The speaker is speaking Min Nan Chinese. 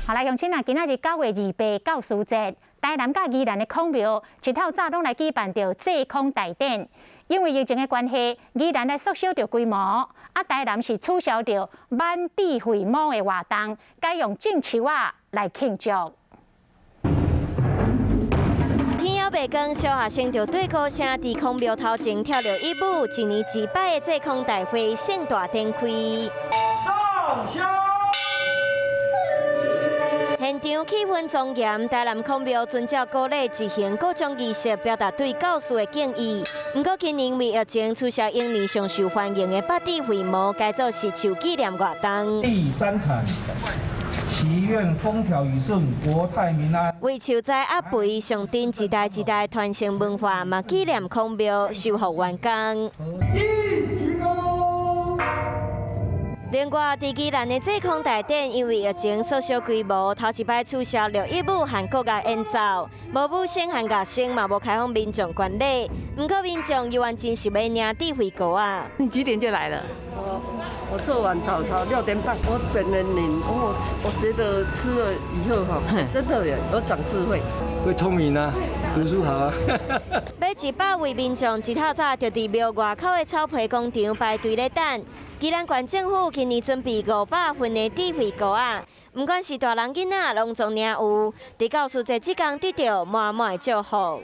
好來，鄉親啊，今仔日9月28教師節，台南佮宜蘭的孔廟一透早攏來舉辦著祭孔大典。因為疫情的關係，宜蘭來縮小著規模，啊，台南是取消著挽智慧帽的活動，改用種樹仔來慶祝。天猶未光，小學生就對鼓聲佇孔廟頭前跳著一舞，一年一擺的祭孔大會盛大展開。上現場氣氛莊嚴，台南孔廟遵照古禮執行各種儀式，表達對教師的敬意。毋過今年為疫情取消往年上受歡迎的拔智慧帽，改做植樹紀念活動。第三場，祈願風調雨順，國泰民安。為樹栽阿肥，象徵一代一代傳承文化，嘛紀念孔廟修復完工。另外，佇宜蘭的祭孔大典，因為疫情縮小規模，頭一擺取消六一舞和國樂演奏，無舞星和樂星嘛無開放民眾觀禮。毋過民眾猶原真是欲領智慧膏仔。你幾點就來了？我做完早操6點半。我本人領，我覺得吃了以後哈，真的有長智慧，會聰明啊，讀書好啊。欲100位民眾一透早就佇廟外口的草皮廣場排隊咧等。宜蘭縣政府今年準備500份的智慧膏仔，毋管是大人囡仔，攏總領有。佇教師節這工得著滿滿的祝福。